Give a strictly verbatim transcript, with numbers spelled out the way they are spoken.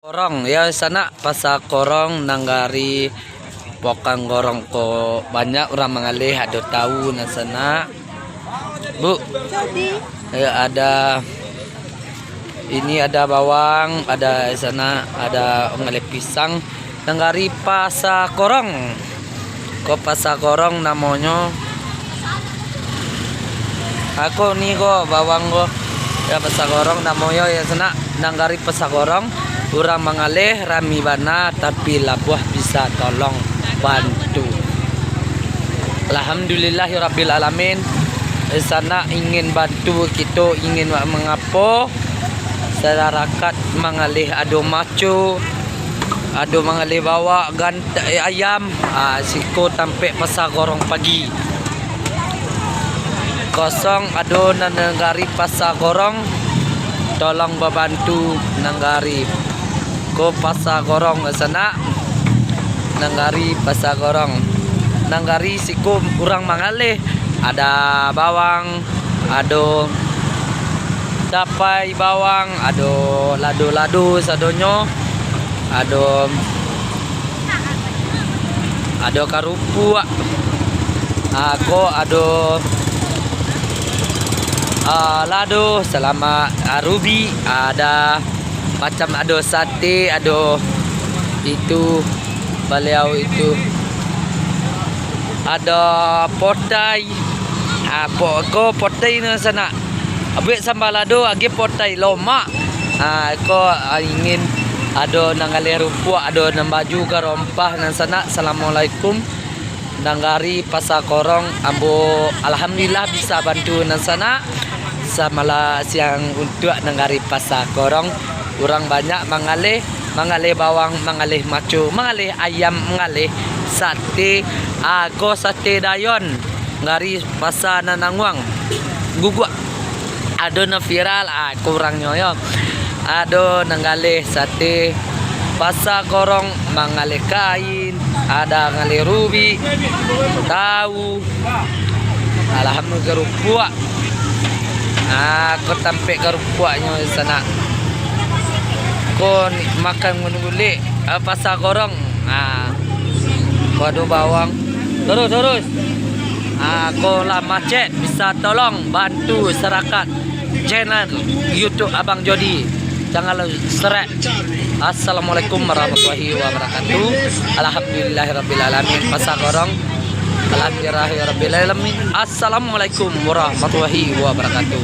Korong, yo, sanak, Pasa Korong, Nagari Pokang Gorong ko, banyak urang mangaleh, ado tahu nan sanak. Bu, yo, ada, ini ada bawang, ada sanak, ada mangaleh pisang. Nagari Pasa Korong. Ko Pasa Korong namonyo. Ako ni ko bawang ko. Yo, Pasa Korong namonyo, yo, sanak, Nagari Pasa Korong. Urang mangaleh rami bana, tapi labuah bisa tolong bantu. Alhamdulillahirabbil alamin. Sanak ingin bantu, kito ingin mangapo? Masyarakat mangaleh ado maco, ado mangaleh bawak, ganta-, eh, ayam, ah, siko tampek Pasa Korong pagi. Kosong ado nan Nagari Pasa Korong, tolong babantu Nagari. Ko Pasa Korong sanak, Nagari Pasa Korong. Nagari siko urang mangaleh, ada bawang, ado tapai bawang, ado lado-lado sadonyo, ado, ado karupuak, ah, ko ado, ah, lado, salamak, ah, rubi, ada macam, ado sate, ado itu, baliau itu, ado potai. Ah, po-, ko potai nan sanak. Abuik samba lado, agiah potai lomak. Ah, ko, ah, ingin ado nan ngaleh rupuak, ado nan baju garompah nan sanak. Assalamualaikum. Nagari Pasa Korong, ambo alhamdulillah bisa bantu nan sanak. Samalah siang untuak Nagari Pasa Korong, urang banyak mangaleh, mangaleh bawang, mangaleh maco, mangaleh ayam, mangaleh sate, ah, ko sate dayon, Nagari Pasa Nananguang. Guguak. Ado nan viral, ah, kurangnyo yo. Ado nan ngaleh sate, Pasa Korong mangaleh kain, ada ngaleh rubi, tahu. Alhamdulillah, garupuak. Ah, ko tampek garupuaknyo di sanak. Ko ni makan ngunu bulik, ah, Pasa Korong. Ah, ko ado bawang. Terus, terus. Ah, ko lah macet, bisa tolong bantu sarakat channel YouTube Abang Jody. Jangan lupa subscribe. Assalamualaikum warahmatullahi wabarakatuh. Alhamdulillahirabbil alamin. Pasa Korong. Alhamdulillahirabbil alamin. Assalamualaikum warahmatullahi wabarakatuh.